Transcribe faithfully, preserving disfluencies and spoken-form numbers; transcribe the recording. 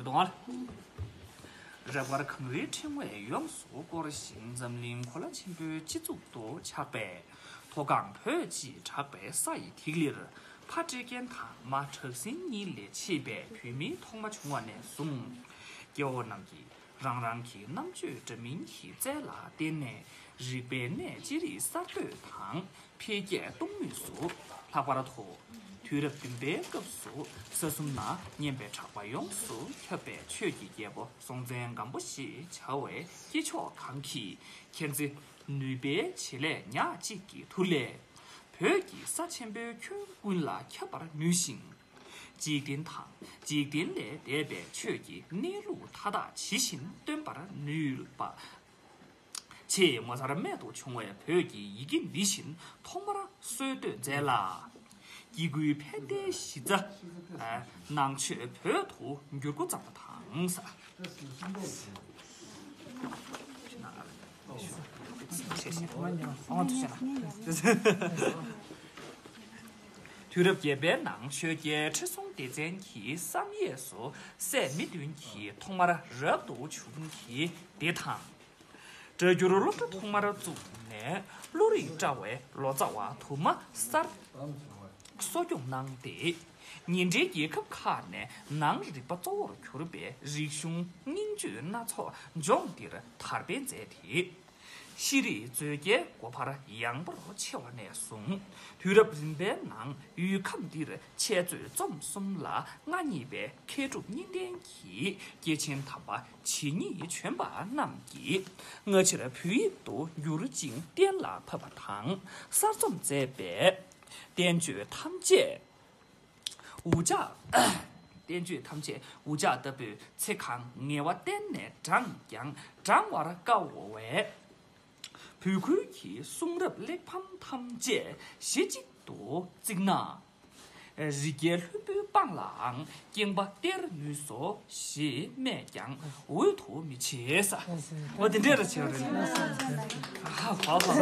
གདོང་། རབ་དཀར་གངས་རིའི་ཕྲེང་བས་ཡོངས་སུ་བསྐོར་ཞིང་། འཛམ་གླིང་གོ་ལ་ཆེན་པོའི་སྤྱི་གཙུག་ཏུ་ཆགས་པའི་མཐོ་སྒང་བོད་ཅེས་གྲགས་པའི་ས་ཡི་ཐིག་ལེར། ཕ་སྤྲེལ་རྒན་དང་མ་བྲག་སྲིན་གཉིས་ལས་མཆེད་པའི་བོད་མི་ཐོག་མ་བྱུང་བ་ནས་བཟུང་། སྐྱེ་བོ་རྣམས་ཀྱིས་རང་རང་གི་རྣམ་དཔྱོད་འདྲ་མིན་གྱི་རྩལ་ལ་བརྟེན་ནས། རིག་པའི་གནས་ཅི་རིགས་གསར་གཏོད་དང་འཕེལ་རྒྱས་གཏོང་མུས་སུ། ལྷག་པར་དུ་དུས་རབས་བདུན་པའི་སྐབས་སུ་ས་གསུམ་ན་སྙན་པའི་གྲགས་པ་ཡོངས་སུ་ཁྱབ་པའི་ཆོས་ཀྱི་རྒྱལ་པོ་སྲོང་བཙན་སྒམ་པོ་ཞེས་བྱ་བའི་སྐྱེས་མཆོག་གང་གིས་མཁྱེན་བརྩེ་ནུས་པའི་བྱེད་ལས་ཉག་གཅིག་གི་མཐུ་ལས། བོད་ཀྱི་ས་ཆེན་པོའི་ཁྱོན་ཀུན་ལ་ཁྱབ་པར་ནུས་ཤིང་། འཇིག་རྟེན་དང་འཇིག་རྟེན་ལས་འདས་པའི་ཆོས་ཀྱི་གནས་ལུགས་མཐའ་དག་ཇི་བཞིན་སྟོན་པར་ནུས་པ། ཆེས་ངོ་མཚར་རྨད་དུ་བྱུང་བའི་བོད་ཀྱི་ཡི་གེ་འདི་བཞིན་ཐོག་མར་སྲོལ་གཏོད་མཛད་ལ། སྐྱེ་དགུའི་ཕན་བདེའི་གཞི་རྩ་ནང་ཆོས་བོད་དུ་འགྱུར་འགོ་བརྩམས་པ་དང་། དུས་རབས་བརྒྱད་པའི་ནང་ཆོས་རྒྱལ་ཁྲི་སྲོང་ལྡེ་བཙན་གྱི་བསམ་ཡས་སུ་སྲས་མི་བདུན་གྱི་ཐོག་མར་རབ་ཏུ་བྱུང་གི་སྡེ་དང་། སྒྲ་སྒྱུར་སློབ་གྲྭ་ཐོག་མར་བཙུགས་ནས་བློ་རིག་བཀྲ་བའི་ལོ་ཙཱ་བ་དུ་མ་གསར་གསོ་སྐྱོང་གནང་སྟེ། ཉེ་འབྲེལ་རྒྱལ་ཁབ་ཁག་ནས་ནང་རིག་པ་གཙོ་བོར་གྱུར་པའི་རིག་གཞུང་སྙིང་བཅུད་སྣ་ཚོགས་ལྗོངས་འདིར་དར་སྤེལ་མཛད་དེ། ཤེས་རིག་མཛོད་དཀའི་སྒོ་འཕར་ཡངས་པོར་ཕྱེ་བ་ནས་བཟུང་། དུས་རབས་རིམ་པའི་ནང་ཡུལ་ཁམས་འདིར་འཆད་རྩོད་རྩོམ་གསུམ་ལ་མངའ་བརྙེས་པའི་མཁས་གྲུབ་གཉིས་ལྡན་གྱི་སྐྱེས་ཆེན་དམ་པ་ཇི་སྙེད་བྱོན་པ་རྣམས་ཀྱིས་སྔ་ཕྱིར་བོད་ཡིག་ཏུ་བསྒྱུར་ཅིང་གཏན་ལ་ཕབ་པ་དང་། གསར་རྩོམ་མཛད་པའི་བསྟན་བཅོས་ཐམས་ཅད་འུ་ཅག་བསྟན་བཅོས་ཐམས་ཅད་འུ་ཅག་ལྟ་བུས་ཚེ་གང་ངལ་བ་གཏན་ནས་བགྲངས་ཀྱང་བགྲང་བར་དཀའ་བའི། བོད་ཁུལ་གྱི་གསུང་རབ་གླེགས་བམ་ཐམས་ཅད་གཞི་གཅིག་ཏུ་བརྩིགས་ན། རི་རྒྱལ་ལྷུན་པོའི་དཔངས་ལའང་སྐྱེངས་པ་སྟེར་ནུས་སོ་ཞེས་སྨྲས་ཀྱང་འོས་དུ་མི་བྱེད་ས། འོ་དེ་འདྲས་ར་བྱེད་རེད། ཧ་ཧ་ཧ།